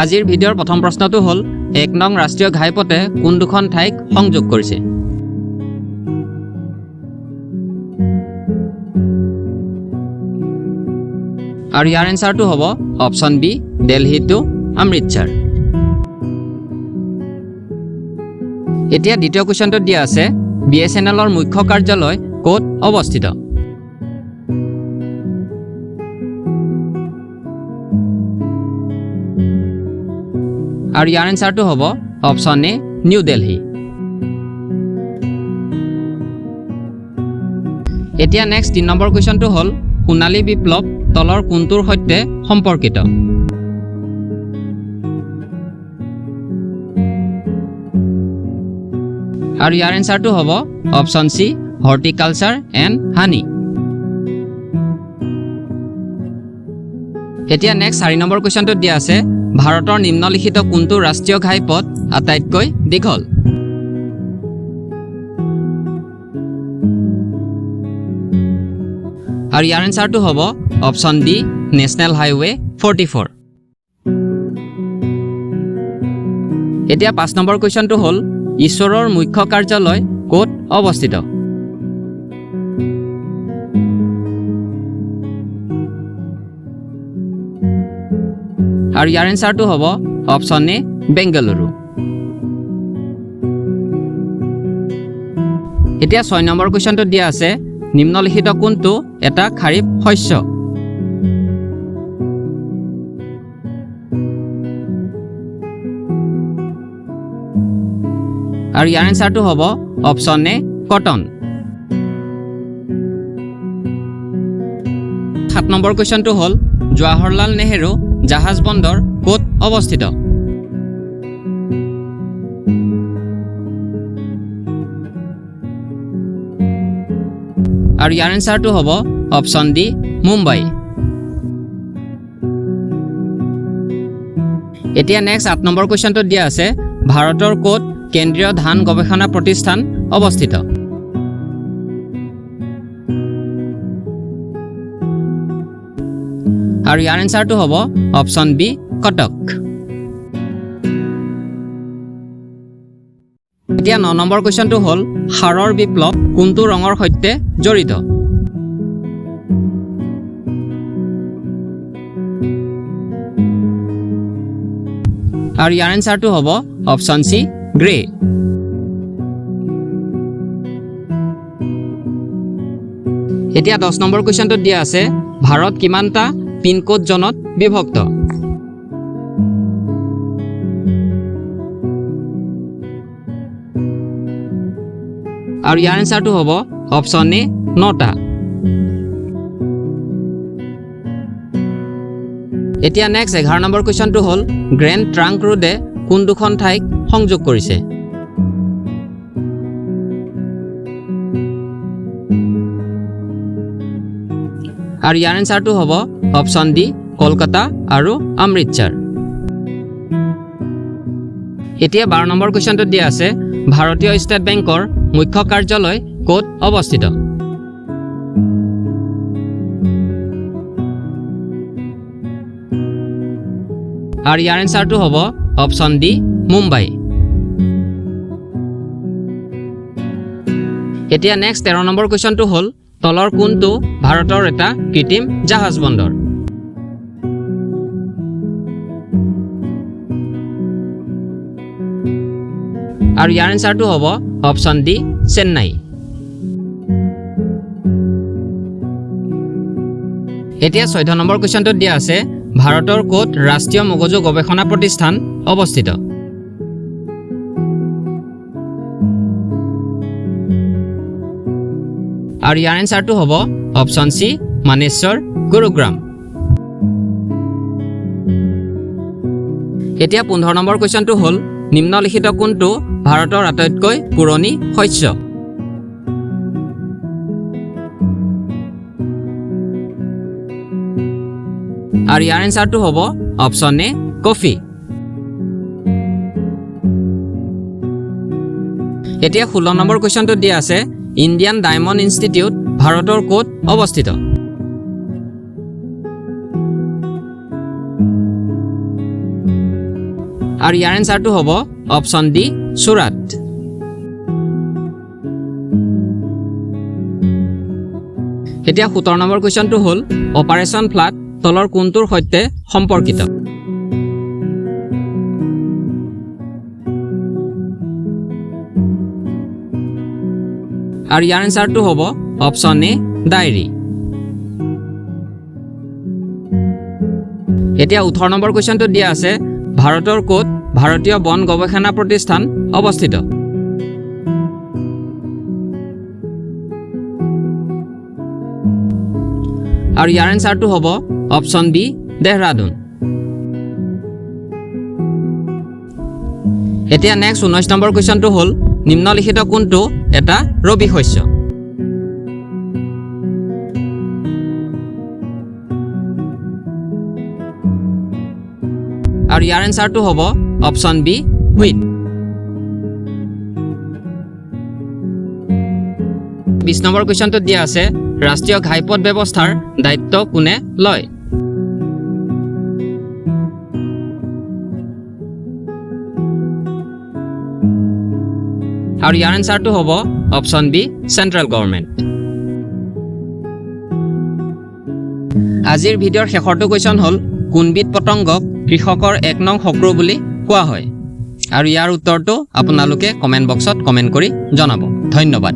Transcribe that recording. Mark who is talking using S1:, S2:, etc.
S1: আজিৰ ভিডিঅ'ৰ প্ৰথম প্ৰশ্নটো হ'ল, 1 নং ৰাষ্ট্ৰীয় ঘাইপথে কোন দুখন ঠাইক সংযোগ কৰিছে? আৰু ইয়াৰ এনচাৰটো হ'ব option B, Delhi to Amritsar. এতিয়া দ্বিতীয় কুৱেশ্যনটোত দিয়া আছে, বিএছএনএলৰ মুখ্য কাৰ্যালয় ক'ত অৱস্থিত? আৰু ইয়াৰ এনচাৰটো হ'ব অপশ্যন এ, নিউ দেলহি। এতিয়া নেক্সট 3 নম্বৰ কুৱেশ্যনটো হ'ল, সোণালী বিপ্লৱ তলৰ কোনটোৰ সৈতে সম্পৰ্কিত? আৰু ইয়াৰ এনচাৰটো হ'ব option C, horticulture and honey. এতিয়া নেক্সট 4 নম্বৰ কুৱেশ্যনটোত দিয়া আছে, ভাৰতৰ নিম্নলিখিত কোনটো ৰাষ্ট্ৰীয় ঘাইপথ আটাইতকৈ দীঘল? আৰু ইয়াৰ এনচাৰটো হ'ব option D, National Highway 44। এতিয়া 5 নম্বৰ কুৱেশ্যনটো হ'ল, ইছৰোৰ মুখ্য কাৰ্যালয় ক'ত অৱস্থিত? আৰু ইয়াৰ এনচাৰটো হ'ব অপশ্যন এ, বেংগালুৰু। এতিয়া 6 নম্বৰ কুৱেশ্যনটোত দিয়া আছে, নিম্নলিখিত কোনটো এটা খাৰিফ শস্য? আৰু ইয়াৰ এনচাৰটো হ'ব অপশ্যন এ, কটন। 7 নম্বৰ কুৱেশ্যনটো হ'ল, জৱাহৰলাল নেহেৰু জাহাজ বন্দৰ ক'ত অৱস্থিত? আৰু ইয়াৰ এনচাৰটো হ'ব অপশ্যন ডি, মুম্বাই। এতিয়া নেক্সট 8 নম্বৰ কুৱেশ্যনটোত দিয়া আছে, ভাৰতৰ ক'ত কেন্দ্ৰীয় ধান গৱেষণা প্ৰতিষ্ঠান অৱস্থিত? আৰু ইয়াৰ এনচাৰটো হ'ব অপশ্যন বি, কটক। এতিয়া 9 নম্বৰ কুৱেশ্যনটো হ'ল, সাৰৰ বিপ্লৱ কোনটো ৰঙৰ সৈতে জড়িত? আৰু ইয়াৰ এনচাৰটো হ'ব অপশ্যন চি, গ্ৰে। এতিয়া 10 নম্বৰ কুৱেশ্যনটোত দিয়া আছে, ভাৰত কিমানটা পিনক'ড জ'নত বিভক্ত? আৰু ইয়াৰ এনচাৰটো হ'ব অপশ্যন এ, নটা। এতিয়া নেক্সট 11 নম্বৰ কুৱেশ্যনটো হ'ল, গ্ৰেণ্ড ট্ৰাংক ৰোডে কোন দুখন ঠাইক সংযোগ কৰিছে? আৰু ইয়াৰ এনচাৰটো হ'ব অপশ্যন ডি, কলকাতা আৰু অমৃতসৰ। এতিয়া 12 নম্বৰ কুৱেশ্যনটোত দিয়া আছে, ভাৰতীয় ষ্টেট বেংকৰ মুখ্য কাৰ্যালয় ক'ত অৱস্থিত? আৰু ইয়াৰ এনচাৰটো হ'ব অপশ্যন ডি, মুম্বাই। এতিয়া নেক্সট 13 নম্বৰ কুৱেশ্যনটো হ'ল, তলৰ কোনটো ভাৰতৰ এটা কৃত্ৰিম জাহাজ বন্দৰ? আৰু ইয়াৰ এনচাৰটো হ'ব অপশ্যন ডি, চেন্নাই। এতিয়া 14 নম্বৰ কুৱেশ্যনটোত দিয়া আছে, ভাৰতৰ ক'ত ৰাষ্ট্ৰীয় মগজু গৱেষণা প্ৰতিষ্ঠান অৱস্থিত? আৰু ইয়াৰ এনচাৰটো হ'ব অপশ্যন চি, মানেশ্বৰ, গুৰুগ্ৰাম। এতিয়া 15 নম্বৰ কুৱেশ্যনটো হ'ল, নিম্নলিখিত কোনটো ভাৰতৰ আটাইতকৈ পুৰণি শস্য? আৰু ইয়াৰ এনচাৰটো হ'ব অপশ্যন এ, কফি। এতিয়া 16 নম্বৰ কুৱেশ্যনটো দিয়া আছে, ইণ্ডিয়ান ডায়মণ্ড ইনষ্টিটিউট ভাৰতৰ ক'ত অৱস্থিত? আৰু ইয়াৰ এনচাৰটো হ'ব অপশ্যন ডি, চুৰাট। এতিয়া 17 নম্বৰ কুৱেশ্যনটো হ'ল, অপাৰেশ্যন ফ্লাড তলৰ কোনটোৰ সৈতে সম্পৰ্কিত? আৰু ইয়াৰ এনচাৰটো হ'ব অপশ্যন এ, ডায়েৰী। এতিয়া 18 নম্বৰ কুৱেশ্যনটো দিয়া আছে, ভাৰতৰ ক'ত ভাৰতীয় বন গৱেষণা প্ৰতিষ্ঠান অৱস্থিত? আৰু ইয়াৰ এনচাৰটো হ'ব অপশ্যন বি, দেহৰাদুন। এতিয়া নেক্সট 19 নম্বৰ কুৱেশ্যনটো হ'ল, নিম্নলিখিত কোনটো এটা ৰবি শস্য? আৰু ইয়াৰ এনচাৰটো হ'ব অপশ্যন বি, হুইট। 20 নম্বৰ কুৱেশ্যনটোত দিয়া আছে, ৰাষ্ট্ৰীয় ঘাইপথ ব্যৱস্থাৰ দায়িত্ব কোনে লয়? আৰু ইয়াৰ এনচাৰটো হ'ব অপশ্যন বি, চেণ্ট্ৰেল গভৰ্ণমেণ্ট। আজিৰ ভিডিঅ'ৰ শেষৰটো কুৱেশ্যন হ'ল, কোনবিধ পতংগক কৃষকৰ এক নং শত্ৰু বুলি কোৱা হয়? আৰু ইয়াৰ উত্তৰটো আপোনালোকে কমেণ্ট বক্সত কমেণ্ট কৰি জনাব। ধন্যবাদ।